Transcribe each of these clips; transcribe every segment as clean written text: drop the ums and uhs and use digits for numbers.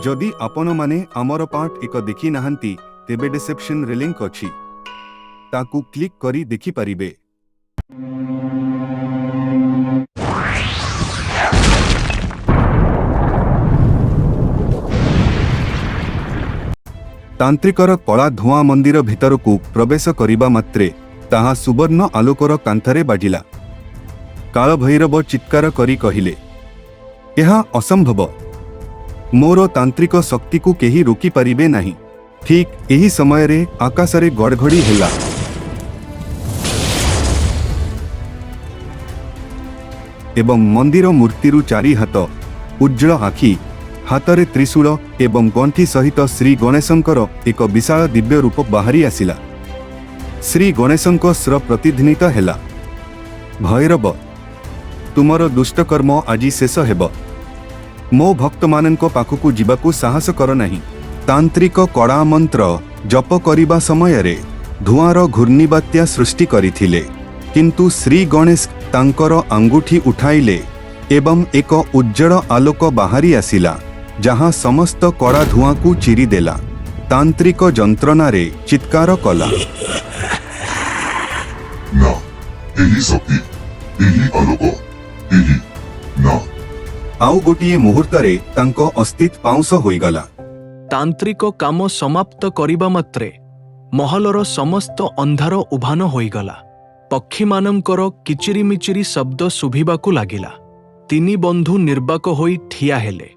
ଯଦି ଆପଣମାନେ ଆମର ପାର୍ଟ 1 ଦେଖି ନାହାନ୍ତି, ତେବେ ଡିସ୍କ୍ରିପ୍ସନରେ ଲିଙ୍କ ଅଛି, ତାକୁ କ୍ଲିକ୍ କରି ଦେଖିପାରିବେ। ତାନ୍ତ୍ରିକର କଳା ଧୂଆଁ ମନ୍ଦିର ଭିତରକୁ ପ୍ରବେଶ କରିବା ମାତ୍ରେ ତାହା ସୁବର୍ଣ୍ଣ ଆଲୋକର କାନ୍ଥରେ ବାଜିଲା। କାଳଭୈରବ ଚିତ୍କାର କରି କହିଲେ, "ଏହା ଅସମ୍ଭବ! ମୋର ତାନ୍ତ୍ରିକ ଶକ୍ତିକୁ କେହି ରୋକିପାରିବେ ନାହିଁ।" ଠିକ୍ ଏହି ସମୟରେ ଆକାଶରେ ଘଡ଼ଘଡ଼ି ହେଲା ଏବଂ ମନ୍ଦିର ମୂର୍ତ୍ତିରୁ ଚାରି ହାତ, ଉଜ୍ଜ୍ୱଳ ଆଖି, ହାତରେ ତ୍ରିଶୂଳ ଏବଂ ଗଣ୍ଠି ସହିତ ଶ୍ରୀ ଗଣେଶଙ୍କର ଏକ ବିଶାଳ ଦିବ୍ୟ ରୂପ ବାହାରି ଆସିଲା। ଶ୍ରୀ ଗଣେଶଙ୍କ ସ୍ୱର ପ୍ରତିଧ୍ୱନିତ ହେଲା, "ଭୈରବ, ତୁମର ଦୁଷ୍ଟକର୍ମ ଆଜି ଶେଷ ହେବ। ମୋ ଭକ୍ତମାନଙ୍କ ପାଖକୁ ଯିବାକୁ ସାହସ କର ନାହିଁ।" ତାନ୍ତ୍ରିକ କଳା ମନ୍ତ୍ର ଜପ କରିବା ସମୟରେ ଧୂଆଁର ଘୂର୍ଣ୍ଣିବାତ୍ୟା ସୃଷ୍ଟି କରିଥିଲେ, କିନ୍ତୁ ଶ୍ରୀ ଗଣେଶ ତାଙ୍କର ଆଙ୍ଗୁଠି ଉଠାଇଲେ ଏବଂ ଏକ ଉଜ୍ଜ୍ୱଳ ଆଲୋକ ବାହାରି ଆସିଲା, ଯାହା ସମସ୍ତ କଳା ଧୂଆଁକୁ ଚିରିଦେଲା। ତାନ୍ତ୍ରିକ ଯନ୍ତ୍ରଣାରେ ଚିତ୍କାର କଲା, ନା, ଏହି ଶକ୍ତି, ଏହି ଆଲୋକ, ଏହି, ନା! ଆଉ ଗୋଟିଏ ମୁହୂର୍ତ୍ତରେ ତାଙ୍କ ଅସ୍ଥିତ୍ୱ ପାଉଁଶ ହୋଇଗଲା। ତାନ୍ତ୍ରିକ କାମ ସମାପ୍ତ କରିବା ମାତ୍ରେ ମହଲର ସମସ୍ତ ଅନ୍ଧାର ଉଭାନ ହୋଇଗଲା। ପକ୍ଷୀମାନଙ୍କର କିଚିରିମିଚିରି ଶବ୍ଦ ଶୁଭିବାକୁ ଲାଗିଲା। ତିନି ବନ୍ଧୁ ନିର୍ବାକ ହୋଇ ଠିଆ ହେଲେ।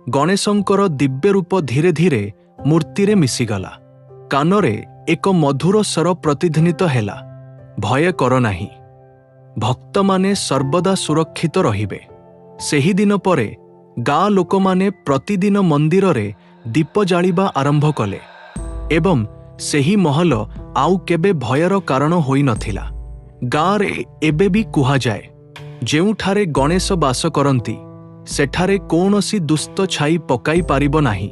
ଗଣେଶଙ୍କର ଦିବ୍ୟ ରୂପ ଧୀରେ ଧୀରେ ମୂର୍ତ୍ତିରେ ମିଶିଗଲା। କାନରେ ଏକ ମଧୁର ସ୍ୱର ପ୍ରତିଧ୍ୱନିତ ହେଲା, "ଭୟ କର ନାହିଁ। ଭକ୍ତମାନେ ସର୍ବଦା ସୁରକ୍ଷିତ ରହିବେ।" ସେହିଦିନ ପରେ ଗାଁ ଲୋକମାନେ ପ୍ରତିଦିନ ମନ୍ଦିରରେ ଦୀପ ଜାଳିବା ଆରମ୍ଭ କଲେ ଏବଂ ସେହି ମହଲ ଆଉ କେବେ ଭୟର କାରଣ ହୋଇନଥିଲା। ଗାଁରେ ଏବେ ବି କୁହାଯାଏ, ଯେଉଁଠାରେ ଗଣେଶ ବାସ କରନ୍ତି, ସେଠାରେ କୌଣସି ଦୁଷ୍ଟ ଛାଇ ପକାଇ ପାରିବ ନାହିଁ।